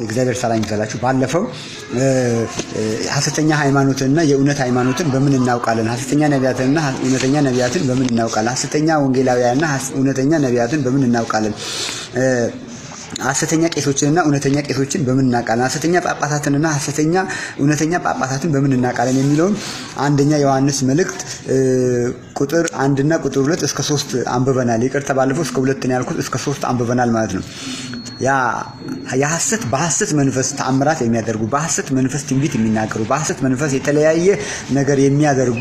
እግዚአብሔር ሰላም ይብዛላችሁ። ባለፈው ሐሰተኛ ሃይማኖትንና የእውነት ሃይማኖትን በምን እናውቃለን? ሐሰተኛ ነቢያትንና እውነተኛ ነቢያትን በምን እናውቃለን? ሐሰተኛ ወንጌላውያንና እውነተኛ ነቢያትን በምን እናውቃለን? ሐሰተኛ ቄሶችንና እውነተኛ ቄሶችን በምን እናውቃለን? ሐሰተኛ ጳጳሳትንና ሐሰተኛ እውነተኛ ጳጳሳትን በምን እናውቃለን የሚለውን አንደኛ ዮሐንስ መልእክት ቁጥር 1 እና ቁጥር 2 እስከ 3 አንብበናል። ይቅርታ ባለፈው እስከ 2 ነው ያልኩት፣ እስከ 3 አንብበናል ማለት ነው። ያ የሐሰት በሐሰት መንፈስ ተአምራት የሚያደርጉ፣ በሐሰት መንፈስ ትንቢት የሚናገሩ፣ በሐሰት መንፈስ የተለያየ ነገር የሚያደርጉ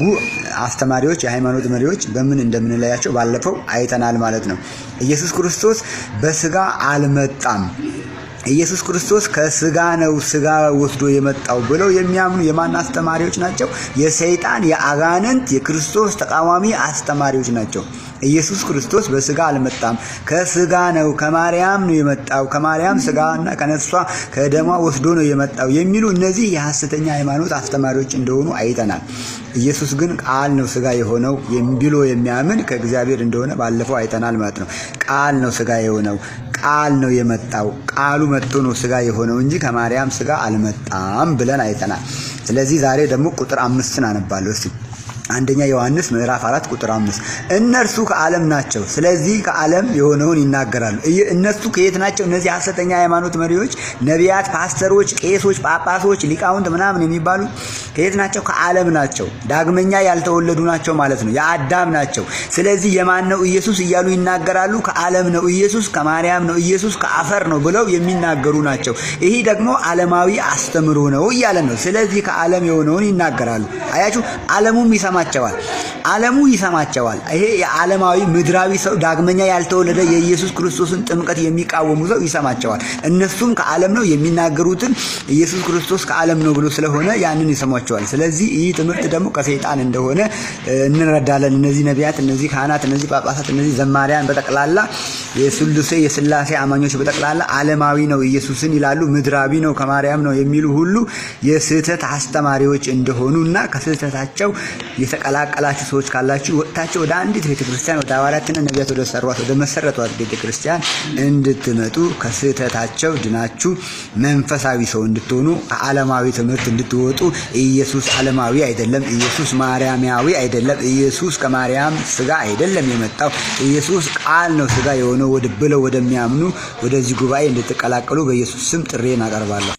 አስተማሪዎች፣ የሃይማኖት መሪዎች በምን እንደምንለያቸው ባለፈው አይተናል ማለት ነው። ኢየሱስ ክርስቶስ በስጋ አልመጣም፣ ኢየሱስ ክርስቶስ ከስጋ ነው ስጋ ወስዶ የመጣው ብለው የሚያምኑ የማን አስተማሪዎች ናቸው? የሰይጣን፣ የአጋንንት፣ የክርስቶስ ተቃዋሚ አስተማሪዎች ናቸው። ኢየሱስ ክርስቶስ በስጋ አልመጣም፣ ከስጋ ነው፣ ከማርያም ነው የመጣው፣ ከማርያም ስጋና ከነፍሷ ከደሟ ወስዶ ነው የመጣው የሚሉ እነዚህ የሐሰተኛ ሃይማኖት አስተማሪዎች እንደሆኑ አይተናል። ኢየሱስ ግን ቃል ነው ስጋ የሆነው ብሎ የሚያምን ከእግዚአብሔር እንደሆነ ባለፈው አይተናል ማለት ነው። ቃል ነው ስጋ የሆነው፣ ቃል ነው የመጣው፣ ቃሉ መጥቶ ነው ስጋ የሆነው እንጂ ከማርያም ስጋ አልመጣም ብለን አይተናል። ስለዚህ ዛሬ ደግሞ ቁጥር 5ን አነባለሁ እስቲ። አንደኛ ዮሐንስ ምዕራፍ 4 ቁጥር 5፣ እነርሱ ከዓለም ናቸው፣ ስለዚህ ከዓለም የሆነውን ይናገራሉ። እነሱ ከየት ናቸው? እነዚህ ሐሰተኛ ሃይማኖት መሪዎች፣ ነቢያት፣ ፓስተሮች፣ ቄሶች፣ ጳጳሶች፣ ሊቃውንት ምናምን የሚባሉ ከየት ናቸው? ከዓለም ናቸው። ዳግመኛ ያልተወለዱ ናቸው ማለት ነው። የአዳም ናቸው። ስለዚህ የማን ነው ኢየሱስ እያሉ ይናገራሉ። ከዓለም ነው ኢየሱስ፣ ከማርያም ነው ኢየሱስ፣ ከአፈር ነው ብለው የሚናገሩ ናቸው። ይህ ደግሞ ዓለማዊ አስተምሮ ነው እያለ ነው። ስለዚህ ከዓለም የሆነውን ይናገራሉ። አያችሁ፣ ዓለሙም ይሰማቸዋል። ዓለሙ ይሰማቸዋል። ይሄ የዓለማዊ ምድራዊ ሰው፣ ዳግመኛ ያልተወለደ፣ የኢየሱስ ክርስቶስን ጥምቀት የሚቃወሙ ሰው ይሰማቸዋል። እነሱም ከዓለም ነው የሚናገሩትን፣ ኢየሱስ ክርስቶስ ከዓለም ነው ብሎ ስለሆነ ያንን ይሰማቸዋል። ስለዚህ ይህ ትምህርት ደግሞ ከሰይጣን እንደሆነ እንረዳለን። እነዚህ ነቢያት፣ እነዚህ ካህናት፣ እነዚህ ጳጳሳት፣ እነዚህ ዘማሪያን በጠቅላላ፣ የስሉሴ የስላሴ አማኞች በጠቅላላ ዓለማዊ ነው ኢየሱስን ይላሉ፣ ምድራዊ ነው፣ ከማርያም ነው የሚሉ ሁሉ የስህተት አስተማሪዎች እንደሆኑና ከስህተታቸው የተቀላቀላችሁ ሰዎች ካላችሁ ወጥታችሁ ወደ አንዲት ቤተክርስቲያን፣ ወደ ሐዋርያትና ነቢያት ወደ ሰሯት፣ ወደ መሰረቷት ቤተክርስቲያን እንድትመጡ፣ ከስህተታቸው ድናችሁ መንፈሳዊ ሰው እንድትሆኑ፣ ከዓለማዊ ትምህርት እንድትወጡ። ኢየሱስ ዓለማዊ አይደለም። ኢየሱስ ማርያማዊ አይደለም። ኢየሱስ ከማርያም ስጋ አይደለም የመጣው። ኢየሱስ ቃል ነው ስጋ የሆነው ወደ ብለው ወደሚያምኑ ወደዚህ ጉባኤ እንድትቀላቀሉ በኢየሱስ ስም ጥሪዬን አቀርባለሁ።